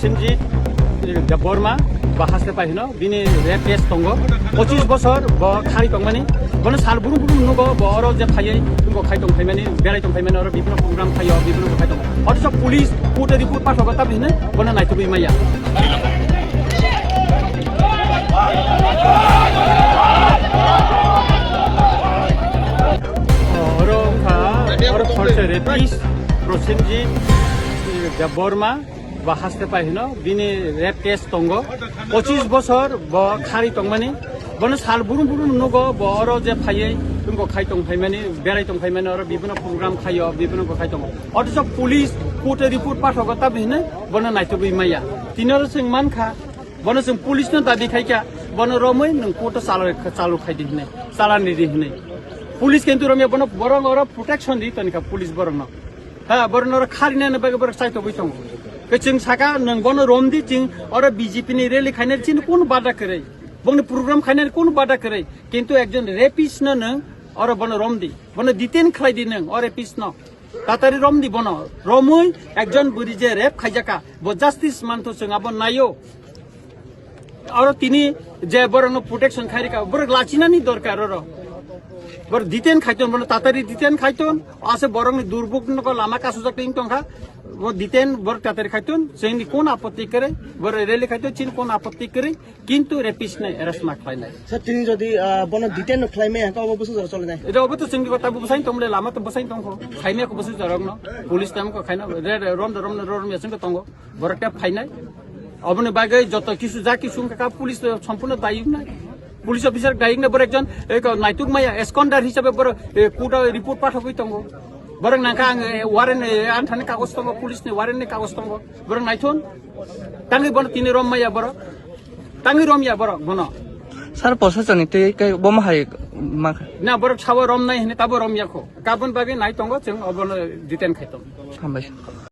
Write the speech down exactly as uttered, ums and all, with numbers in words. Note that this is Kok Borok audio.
Senjit Debbarma ba haste pai hino, bini rape case tongo, pochis bosor bo khari tongmani, bono sal brum brum nugo, bo oro je phaiwi bo khai tong phaimani, berai tong phaimani, oro bibhinno program khaio, bibhinno bo khai tongo. Othocho police court report pathogo, tabhi hino bono naitugwi maya. Oro wngkha, oro khorsa rapist Prosenjit Debbarma ba haste pai hino, bini rape case tongo, pochis bosor bo khari tongmani, bono sal brum brum nugo, bo oro je phaiwi bo khai tong phaimani, berai tong phaimani, oro bibhinno program khaio, bibhinno bo khai tongo. Othocho police court report pathogo, tabhi hino bono naitugwi maya. Tini oro chwng mankha, bono chwng police no dabi khaikha, bono romwi nwng court o chalo-, chalo khaidi hinwi, chalan ridi hinwi. Police kintu romya, bono borok oro protection di tonikha police borokno. Ha, borokno oro kharinani bagwi borok chaitogwi tongo. Khe chwng saka nwng bono romdi, chwng oro B J P ni rally khainani chini kunu bada kwrwi, bongni program khainani kunu bada kwrwi, kintu ekjon rapist no nwng oro bono romdi, bono detain khlaidi nwng o rapist no. Tatari romdi bono, romwi ekjon bwrwi je rape khaijaka, bo justice mantho chwng abo naio. Oro tini je borokno protection khairika, borok lachinani dorkar oro. Borok detain khaiton, bono tatari detain khaiton, ase borokni durbuk nogo lama kasujak tong tongkha, bo detain borok tatari khaiton, chwngni kon apotti kwrwi, borok rally khaiton, chini kon apotti kwrwi, kintu rapist nai arrest ma khlainai. Sir, tini jodi, ah, bono detain no khlai maya, hwnkhe obo bwsajora chole nai? Eta obo to chwngni kota bo bwsai tongmole, lama to bwsai tongkho, khaimya ko bwsajorokno, police tam ko khaina, re, re, rom da rom da rom ya chwngno tongo. Borok ta phainai. Oboni bagwi joto kisu ja kisu wngkha kha, police to sompurno dayuk nai. Police officer dayuk nai, borok ekjon, eh, ko naituk maya, eskondar hisabe borok, eh, court o report pathogwi tongo. Borok nangkha ang, eh, warrant, eh, anthani kagoj tongo, police ni warrant ni kagoj tongo. Borok naithon, tangwi bono tini rom maya borok. Tangwi rom ya borok bono. Sir, posasoni twi khe bomo hai ma kha? Na, borok sawa rom nai hini tabo rom ya kho. Kabon bagwi nai tongo, chwng obono detain khai tongo. Hambai.